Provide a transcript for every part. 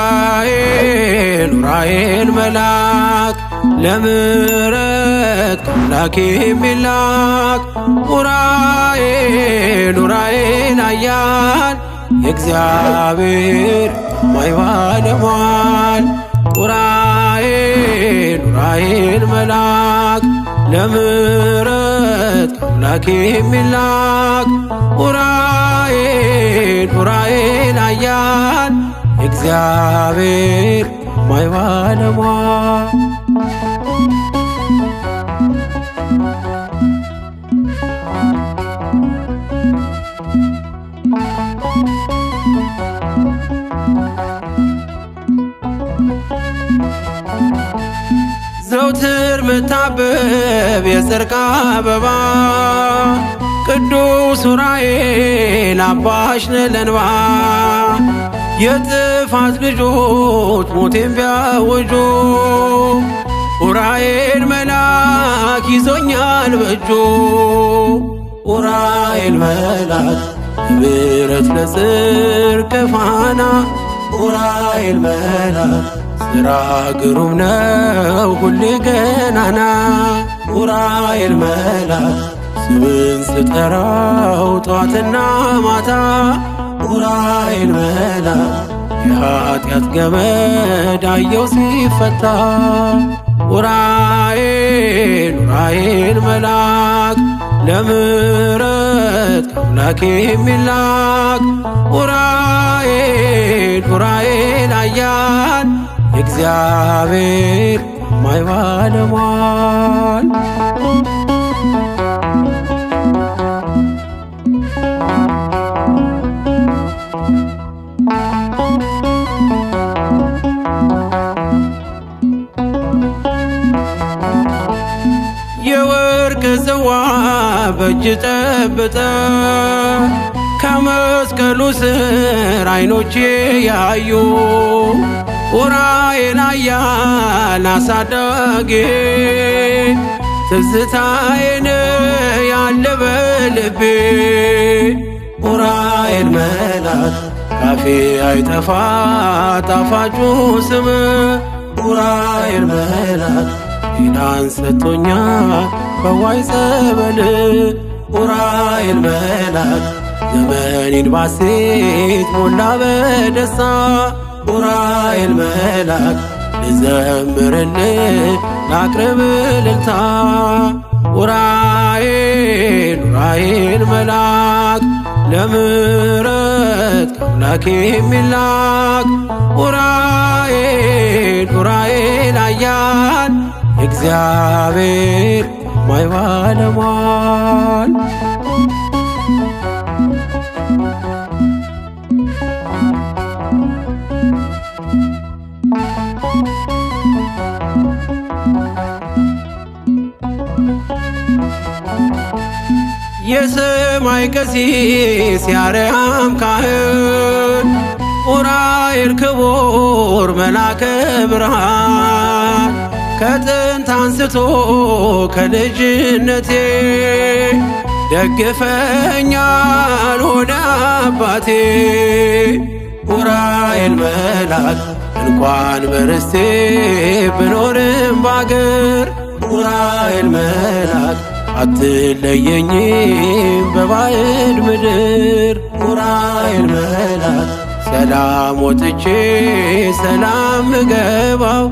ኡራኤል ኡራኤል መልአክ ለምሕረት ከአምላክ የሚላክ ኡራኤል ኡራኤል ኃያል የእግዚአብሔር ታማኝ ባለሟል። ኡራኤል ኡራኤል መልአክ ለምሕረት ከአምላክ የሚላክ ኡራኤል ኡራኤል ኃያል የእግዚአብሔር ታማኝ ባለሟል። ዘውትር ምታብብ የጽድቅ አበባ ቅዱስ ኡራኤል አባሽ ነህ ለእንባ። የጥፋት ልጆች ሞቴን ቢያውጁ ኡራኤል መልአክ ይዞኛል በእጁ። ኡራኤል መልአክ ለምሕረት ለጽድቅ ፋና ኡራኤል መልአክ ስራ ግሩም ነው ሁሌ ገናና። ኡራኤል መልአክ ስምን ስጠራው ጠዋትና ማታ ኡራኤል መልአክ የኃጢአት ገመድ አየው ሲፈታ። ኡራኤል ኡራኤል መልአክ ለምሕረት ከአምላክ የሚላክ ኡራኤል ኡራኤል ኃያል የእግዚአብሔር ታማኝ ባለሟል። የወርቅ ጽዋ በእጅ ጠብጠ ከመስቀሉ ስር አይኖቼ ያዩ ኡራኤል ኃያል አሳዳጊ ትዝታዬን ያለ በልቤ። ኡራኤል መልአክ ካፌ አይጠፋ ጣፋጩ ስም ኡራኤል መልአክ ጤናን ሰጥቶኛል ፈዋይ ጸበል። ኡራኤል መልአክ ዘመኔን ባሴት ሞላ በደስታ ኡራኤል መልአክ ልዘምርልህ ላቅርብ እልልታ። ኡራኤል ኡራኤል መልአክ ለምሕረት ከአምላክ የሚላክ ኡራኤል ኡራኤል ኃያል የእግዚአብሔር ታማኝ ባለሟል። የሰማይ ቀሲስ የአርያም ካህን ኡራኤል ክቡር መልአከ ብርሃን ከጥንት አንስቶ ከልጅነቴ ደግፈኛል ሆነ አባቴ። ኡራኤል መልአክ እንኳን በርስቴ ብኖርም ባገር ኡራኤል መልአክ አትለየኝም በባዕድ ምድር። ኡራኤል መልአክ ሰላም ወጥቼ ሰላም ምገባው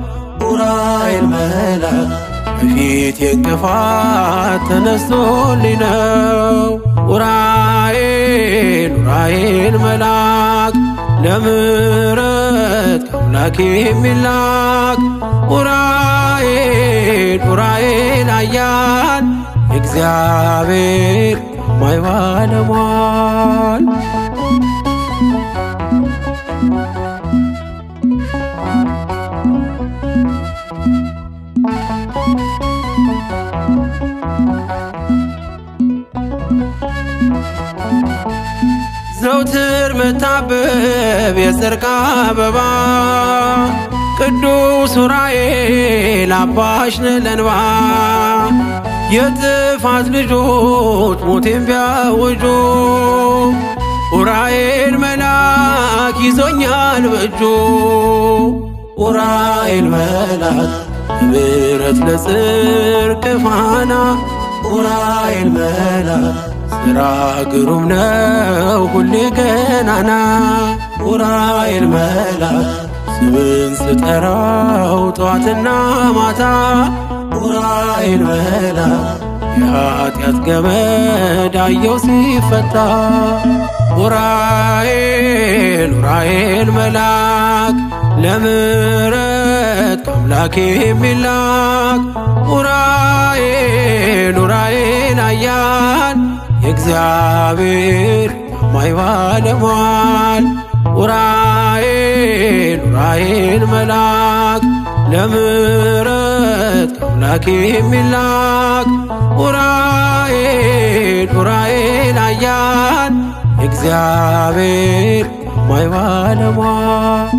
ኡራኤል መልአክ በፊት የእንቅፋት ተነስቶልኝ ነው። ኡራኤል ኡራኤል መልአክ ለምሕረት ከአምላክ የሚላክ ኡራኤል ኡራኤል ኃያል የእግዚአብሔር ታማኝ ባለሟል። ዘውትር ምታብብ የጽድቅ አበባ ቅዱስ ኡራኤል አባሽ ነህ ለእንባ። የጥፋት ልጆች ሞቴን ቢያውጁ ኡራኤል መልአክ ይዞኛል በእጁ፣ ኡራኤል መልአክ ለምሕረት ለጽድቅ ፋና፣ ኡራኤል መልአክ ሥራ ግሩም ነው ሁሌ ገናና። ኡራኤል መልአክ ስምን ስጠራው ጠዋትና ማታ፣ ኡራኤል መልአክ የኃጢአት ገመድ አየው ሲፈታ። ኡራኤል ኡራኤል መልአክ ለምሕረት ከአምላክ የሚላክ፣ ኡራኤል ኡራኤል ኃያል የእግዚአብሔር ታማኝ ባለሟል። ኡራኤል ኡራኤል መልአክ ለምሕረት ከአምላክ የሚላክ፣ ኡራኤል ኡራኤል ኃያል የእግዚአብሔር ታማኝ ባለሟል።